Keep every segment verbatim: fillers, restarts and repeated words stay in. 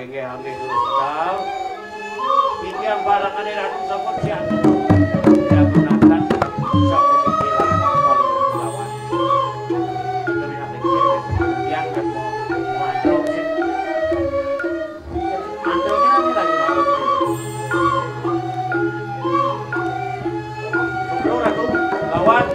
Inggih, inggih, terus medal. Titiang barangane Ratu sampun siap. Siap menantang sampun pikiran kalau melawan. Tapi nak pikir, titiang kan mau, mau antrok sih. Antroknya ini lagi malam. Sebelum Ratu lawan.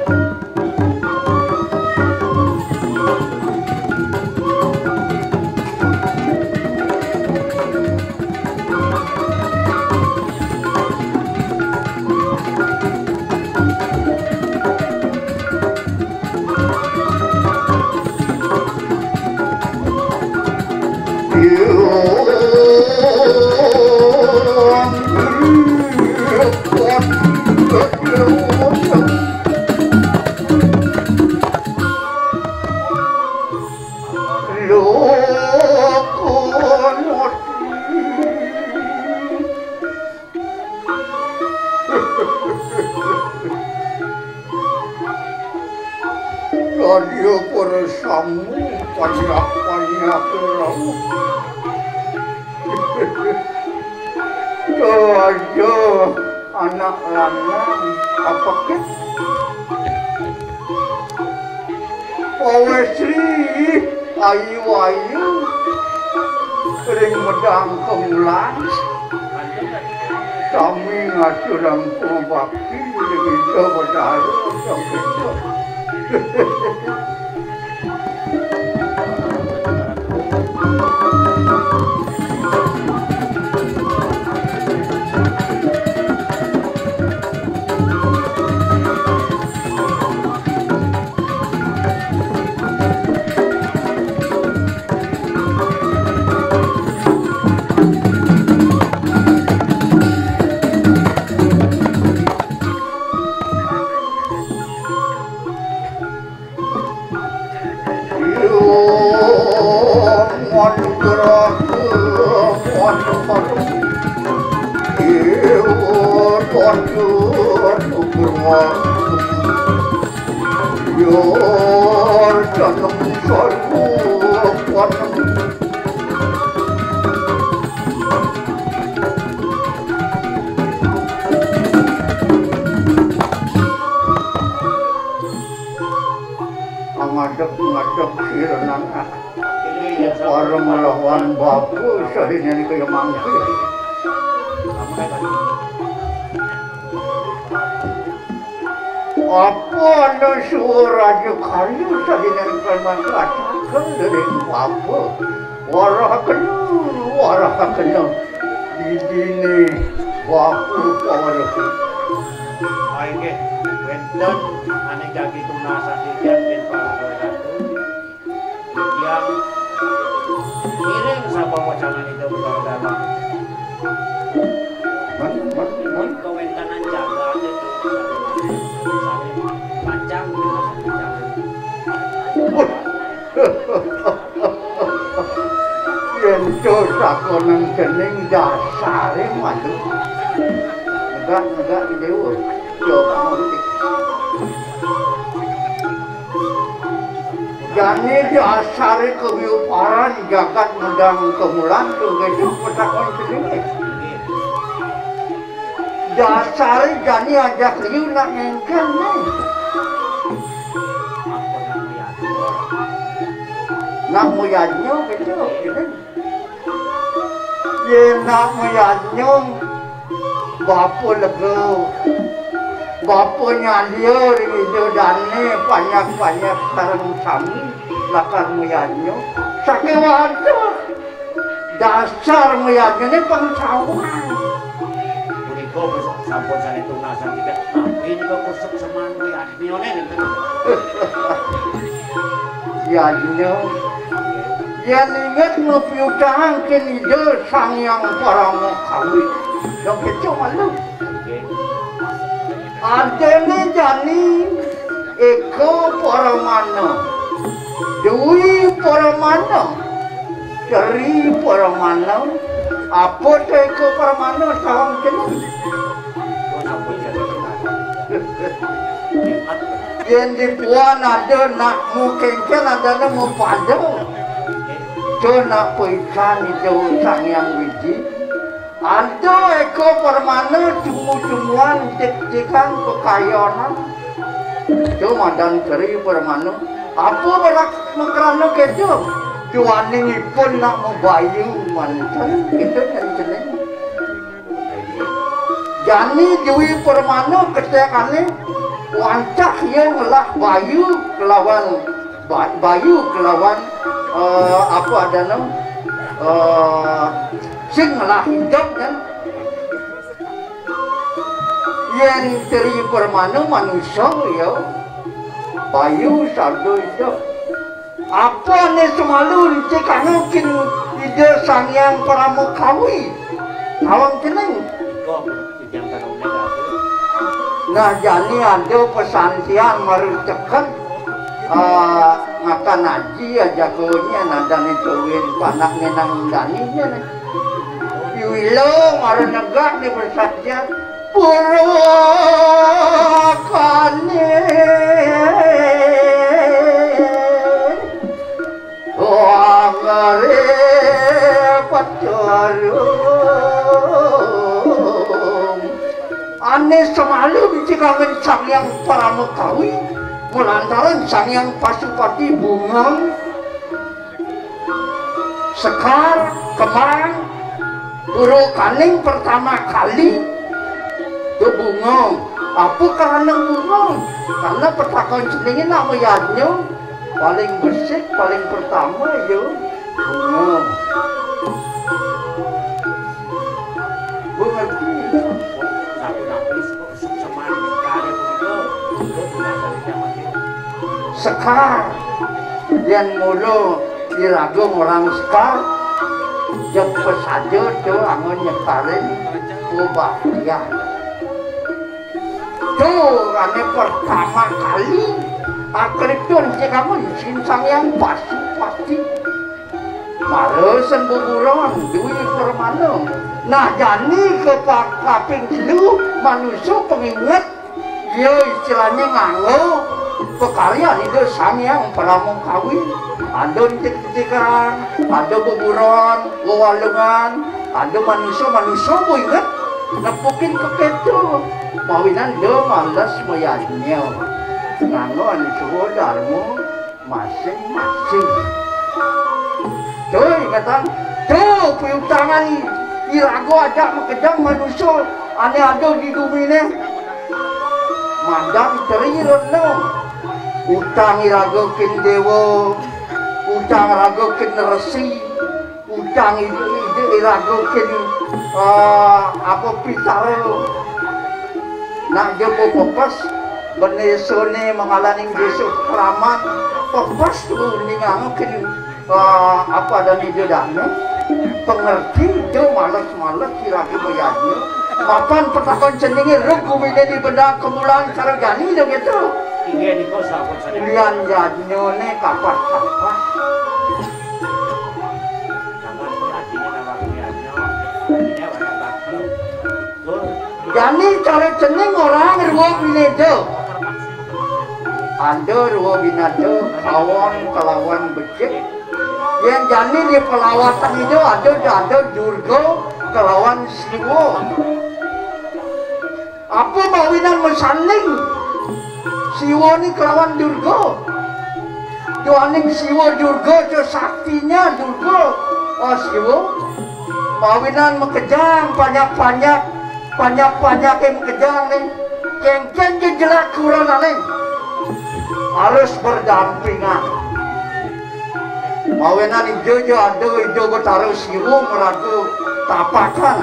Radia para sami, panyak-panyak rauh. Raja anak lanang, apa ké? Pawesri ayu-ayu ring medang kemulan. Sami ngaturang pangubakti ring Ida Betara Sang Ida. Ngadeg-ngadeg sira nang. Para nglawan bapa sadéné kaya mangké. Apa ana suara raja karya sadéné kaya mangké, ateges dening bapa. Waraha kena, waraha kena. Didiné bapa pawaraha. Ah, inggih, wénten ané jagi tunasan titiang ring Palungguh Ratu. Titiang ngiring sapawacanan Ida Betara Dalem. Men, men, men. Kawéntenan jagaté tunasan sané pacang tunasan titiang. Yén to sakonen cening dasaré malu. Negak, negak, Déwa. Yo, kamu. Jani dasaré kawiuparan jagat medang kemulan, to kéto patakon cening. Dasaré jani ajak liu nak ngéngkén né. Nak mayadnya kéto, kéto. Yén nak mayadnya, bapa lega. Bapa nyadia ring Ida Dané panyak-panyak sareng sami lakar mayadnya. Sakéwala. Dasar mayadnyané pang sawan. Punika sampun sané tunasan kita. Tapi nika kusuk seman mayadnyané nénten. Yadnya, yén inget mapiutang ring Ida Sang Hyang Parama Kawi. Dong kéto malu. Nggih. Adané jani Eka Paramana, Dwi Paramana, Sri Paramana, apa to Eka Paramana sawang cening? Yén dipuan ada nak mu kéngkén adané mu pada. Cona paican Ida Sang Hyang Widhi. Ada eka permana cungu-cunguan cik-cikan kekayanan. Cuma dan keri permana. Apa berak makrana kejo? Cuaning ipun nak mabayu manten. Itu yang jeneng. Jani Dwi Permana ketekane wancah ia ngelah bayu kelawan ba-, bayu kelawan, eh, apa adane, eh, sing ngelah idup kan. Yen Tri Permana manusa ya bayu sarda idup. Apane semalu encikanga kin Ida Sang Hyang Parama Kawi? Tawang cening. Nah, jani ada pesantian maru ceket, ah, ngakan aji aja konya nadane tuwin panak nenang dani ne. Iwilo maru negak di pesantian. Purwakane wangare peturung. Ane semalu biji kangen Sang Hyang Parama Kawi, malantaran Sang Hyang Pasupati bungong. Sekar, kemang, purwakaning pertama kali bebungong. Apa karana bungong? Karana petakon ceningin nama yadnya paling besik, paling pertama ya bungong. Bu ngerti? Sekar. Yen mula iraga ngorang sekar, jeg pesaja to anggon nyekarin pabaktian. To, ane pertama kali akripun sing kamu isin Sang Hyang Pasupati. Mara sen buburon Dwi Permana. Nah, jani kepa-, kaping telu manusa penginget, ya istilahnya nganggo pakaryan Ida Sang Hyang Parama Kawi. Ada entik-entikan, ada buburon, wewalungan, ada manusa-manusa penginget nepukin keketo. Mawinan dia males mayadnya. Nganggo anu suwa dharma masing-masing. Cuy, kata, cuy, piutangan iraga ajak makejang manusa ane ada di gumine. Madang Tri Rena. Utang iraga kin dewa, utang iraga kin resi, utang ide-ide iraga kin, eh, apa, pitara. Nak jaba pepes, benesone mangalaning desa keramat, pepes tu ninganga kin, eh, apa, dan ide dane, pengerti, ida males-males iraga mayadnya. Mapan petakon ceningin rug gumine di bendang kemulan sarajani dong itu. Inggih nika sampun sané. Ulian yadnyane kapas-kapas. Sampun artine nawang yadnya. Artine banyak bakti. Tur. Jani cara cening orang rwa bineda. Ada rwa bineda kawon kelawan becik. Yen jani di pelawatan ida ada, ada Durga kelawan Siwa. Apa mawinan masanding Siwa ni kelawan Durga? Duaning Siwa Durga, itu saktinya Durga. Oh, Siwa. Mawinan makejang panjak-panjak, panjak-panjake makejang ni. Kengken je jelak kuranane. Harus berdampingan. Mawinan ija ja ada, ija Betara Siwa maraga tapakan.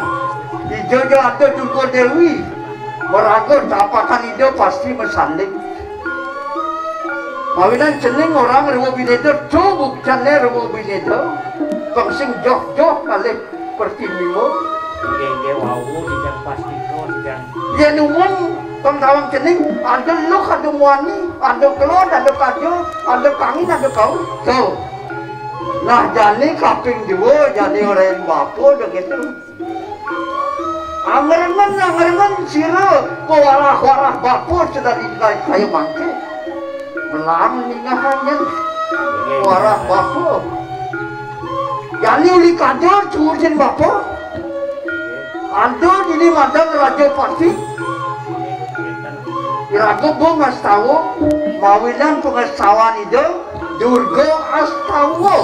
Ija ja ada Durga Dewi maraga tapakan ida pasti masanding. Mawinan cening orang rwa bineda, to bukcane rwa bineda. Pang sing joh-joh kalih pertimimo. Inggih, inggih, wau, sidang pastika, sidang. Yen umum, pang tawang cening, ada luh, ada muani, ada kelon, ada kaja, ada kangin, ada kaur. Tuh. Nah, jani kaping dua, jani orang bapa, udah gitu. Angrengan, angrengan, sira, pewarah-warah bapa, sudah di kaya mangke. Melang ningahannya. Warah bapa. Ujin bapa, ada dini madan Raja Pati. Iraga bung astawa, mawinan pangastawan Ida Durga astawa.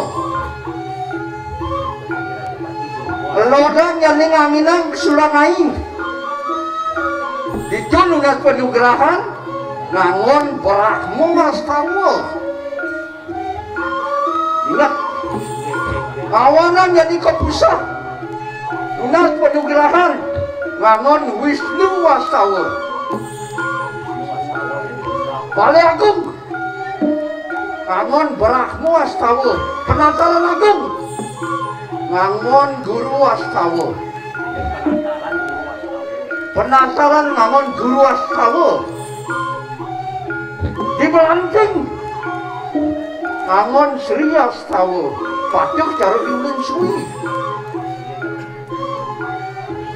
Lodang yang nganginang sulangai. Ditu nunas panugrahan, ngangon Brahma astawa. Ingat, kawanan jadi kapusah. Nunas panugrahan, ngangon Wisnu astawa. Balé Agung, ngangon Brahma astawa. Penataran Agung, ngangon Guru astawa. Penataran ngangon Guru astawa. Di Belanting, ngangon Sri astawa. Patuh cara diulun suwi.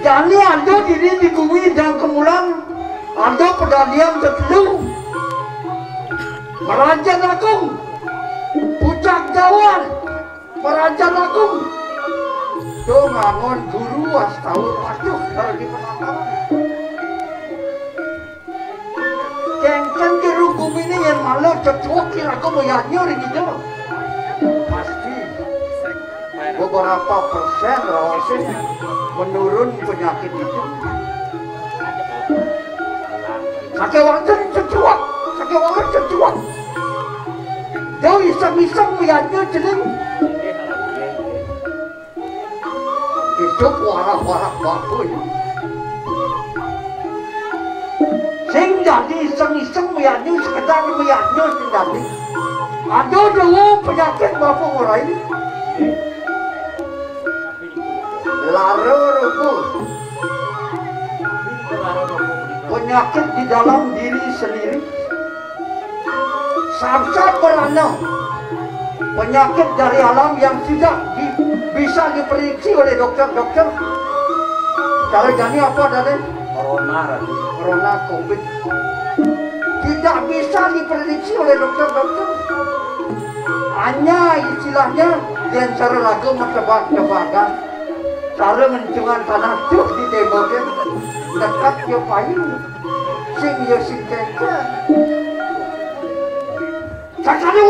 Jani ada diri di gumi dan kemulan, ada pedadian tetelu. Merajan Agung, Pucak Jawan, Merajan Agung. Tu ngangon Guru astawa. Patuh cara di penataran. Kéngkén jero guminé yén malah cecuek iraga mayadnya ring Ida. Pasti beberapa persen raosé menurun penyakit itu. Sakéwanten cecuek, sakéwanten cecuek. Jauh iseng-iseng mayadnya cening. Idup warah-warah babuy. Sing dadi iseng-iseng mayadnya, sekedar mayadnya sing dadi. Ada dua penyakit bapa ngorai. Lara rupa. Penyakit di dalam diri sendiri. Samsat merana, penyakit dari alam yang tidak di- bisa diprediksi oleh dokter-dokter. Cara jani apa, Raden? Corona, Raden. Corona, covid. Tidak bisa diprediksi oleh dokter-dokter. Hanya istilahnya, yén cara raga matebak-tebakan. Cara ngencungan tanah tuh di témboknya. Dekat ya payu. Sing ya sing kéngkén. Sakadu.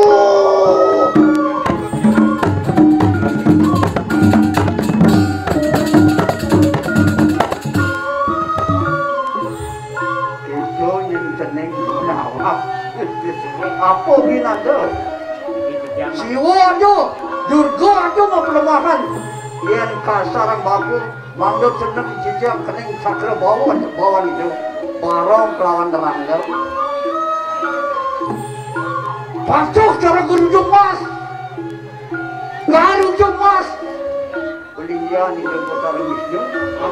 Itu yang cening nawab. Apa binada? Siwa aja, Durga aja mau pelemahan. Yén kasar bagus. Mangda seneng jijang kening sakra bawan, bawan itu. Barong kelawan rangga. Patuh cara Guru Jumas. Garu Jumas. Pelinggian itu Betara Wisnu.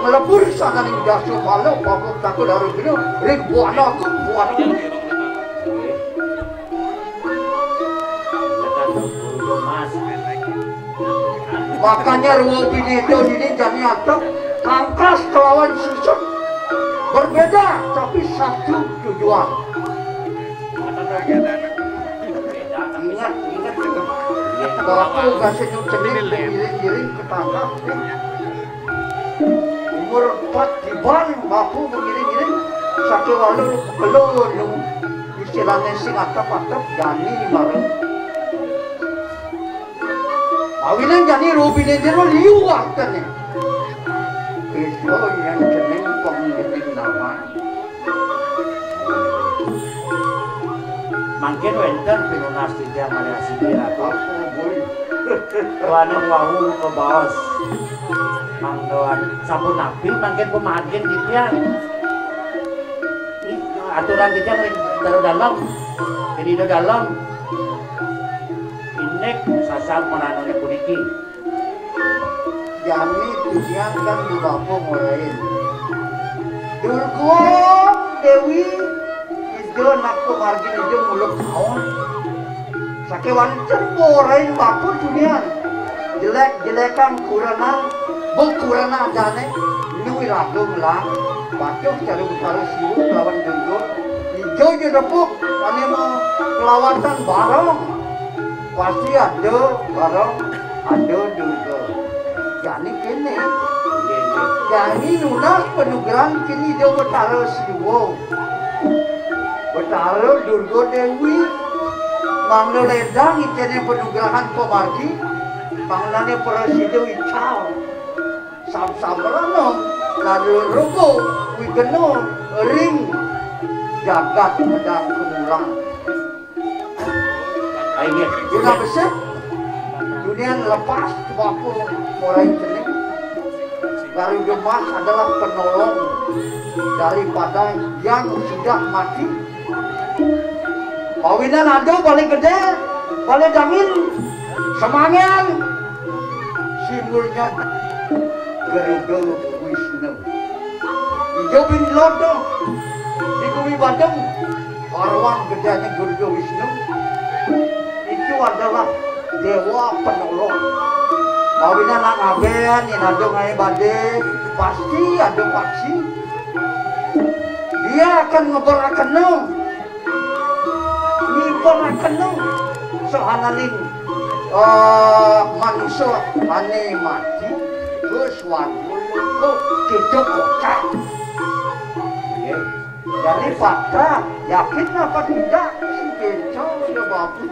Ngelebur sana ning dasa malam, pabuk takut harus gila. Ring buana aku, buana aku. Makanya ruang bineda ini jani atep, tangkas kelawan susut. Berbeda, tapi satu tujuan. Ingat, ingat, ingat. Bapak kasih nyucenin, ngiring-ngiring ketangkap. Umur empat tiban, bapu mengiring-iring, sakéwala lu kelun, istilahnya sing atep-atep, jani bareng. Awinan jani rubiné jero liu artiné. Itu yang cening pemimpin nama. Mangkin wénten pinunas titiang malih asiki, Ratu. Apa, Boy? Waneng wau kabaos. Mangda sapunapi mangkin pamargin titiang? Ih, aturan titiang ring Dara Dalem. Ring Ida Dalem. Indik sasar mananané puniki. Jani titiang kan di bapa ngorain. Durga Déwi, Ida nak pamargin Ida muluk kaon. Sakéwanten ngorain bapa tunian. Jelék-jelékan kurenan, bekurenan jani, nu iraga ngelah, patuh cara Betara Siwa kelawan Durga. Ida ja depuk, ané mau kelawatan bareng. Pasti ada bareng, ada Durga. Ane kene. Jani nunas panugrahan kene Ida Betara Siwa. Betara Durga Dewi. Mangda ledang kene panugrahan pamargi. Mangdane prasida ical. Sam-samrana, lalu rogo, wigena, ring, jagat medang kemurang. Ayo, Dina besik, dunian lepas, kebapa, orang cening. Garuda Mas adalah penolong daripada yang sudah mati. Pawinan ada bale gede, bale dangin, semangan, simbolnya Garuda Wisnu. Ijo bin Lodo di Gumi Badung, paruan gedenya Garuda Wisnu itu adalah dewa penolong. Pawinan nak ngaben, yen ada ngae bade, pasti ada paksi. Dia akan ngeberaken, ngibarakena sahananing, eh, manusa ane mati ke swarga loka, keto kocak. Nggih. Jadi, Patra, yakin apa tidak? Si Kencang, ya, bagus.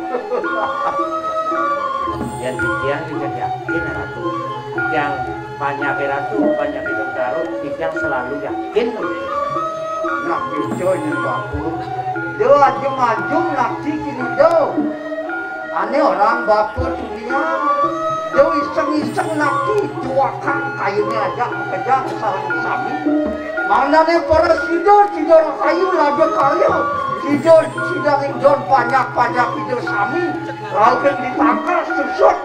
Ya, titiang juga yakin, Ratu. Titiang banyak, Ratu, banyak itu taruh, titiang selalu yakin. Nah, Kencang ini bagus. Dia ajung-ajung nanti kini, dia. Ane orang bapa dunia, dia iseng-iseng nanti juakan kayune aja makejang sareng sami. Mangdane para sida, sida rahayu lada karya, sida, sida ring don panjak-panjak ida sami, rauh ring ditangkal susut.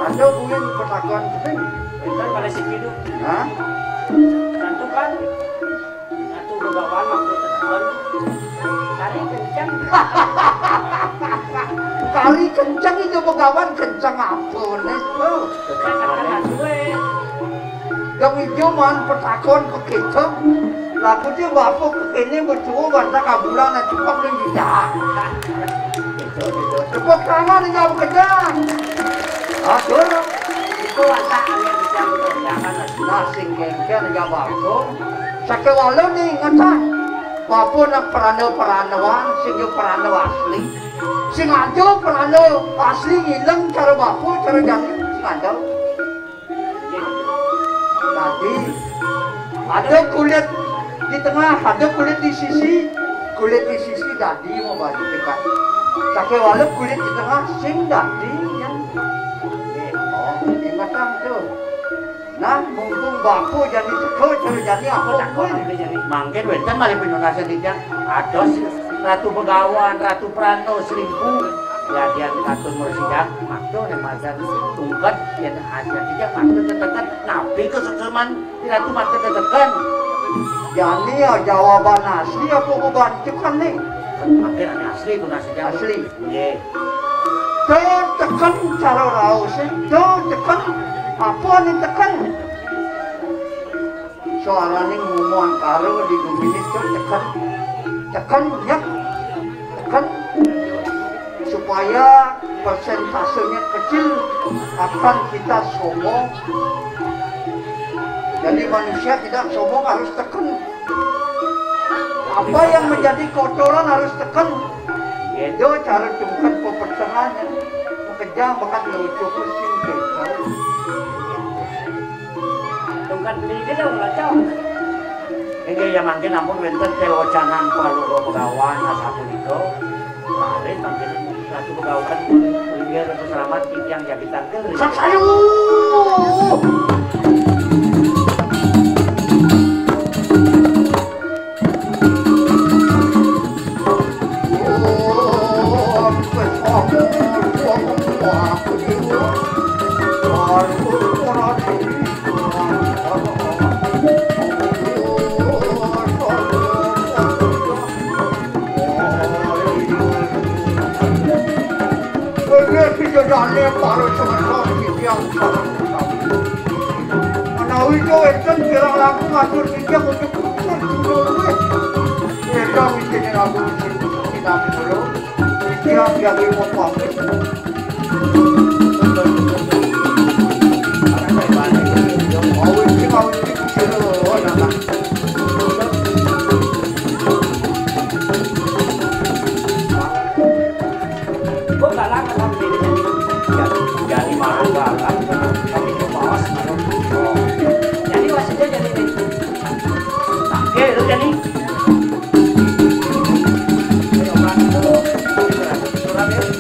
Ada buin petakan cening. Bentar, pada si Kidu. Hah? Satu kan? Ratu Begawan waktu telepon. Kari kenceng. Kari kenceng itu Begawan kenceng apa nih? Oh. Kata-kata suwe. Dong ijo man petakon ke kita. Laku dia bapa kekene betua bantang kabulan nak cepat nih tidak. Tepuk tangan yang bekerja. Atur. Itu watak ane bisa bekerjakan. Nah, sing kengken ya bapa. Sakewala ni ngetan. Bapa nak perana-peranawan, sing yo perana asli. Sing aja perana asli ngilang cara bapa, cara jani, sing aja. Tadi ada kulit di tengah, ada kulit di sisi, kulit di sisi dadi mau baju dekat. Sakewala kulit di tengah sing dadi yang. Oh, ingatan tu. Nah, mumpung bapa jani teka, cara jani apa tak kau nak beli jani? Mangkin wenten malih pinunasan titiang. Ados Ratu Begawan, Ratu Prana, Slimpu. Yadian katun mursidang, makta nek madan tungked, yen aja titiang makta teteken. Napi kesukseman Ratu makta teteken? Jani ya jawaban asli apa bebancukan nih? Mangkin ane asli itu nasi jani. Asli. Nggih. Teteken cara raos, teteken. Apa nih teken? Soalane ngomong angkara di gumine teteken. Teken, nyek. Teken. Supaya persentasenya kecil akan kita sombong. Jadi manusia tidak sombong harus teken. Apa yang menjadi kotoran harus teken. Yaitu cara tungked pepetengan, makejang bakat lucu ku sing kecau. Tungked beli dia dong, lecong. Inggih, ya mangkin ampun wenten telocanan Palura Begawan asapunika. Malih mangkin Ratu Begawan, inggih Ratu Selamat, titiang jagi tangkil. Sasayu! Inggih, Ida Dane para semeton titiang sareng sami. Menawi wénten kirang langkung atur titiang untuk urusan kula luwih. Wénten wijine nganggo sing sinampulo, titiang jagi mupamit. Kok galak kan ini? Jadi marah galak. Tapi itu bos, marah. Jadi wasitnya jadi ini. Oke, lu jadi. Coba dulu. Coba dulu.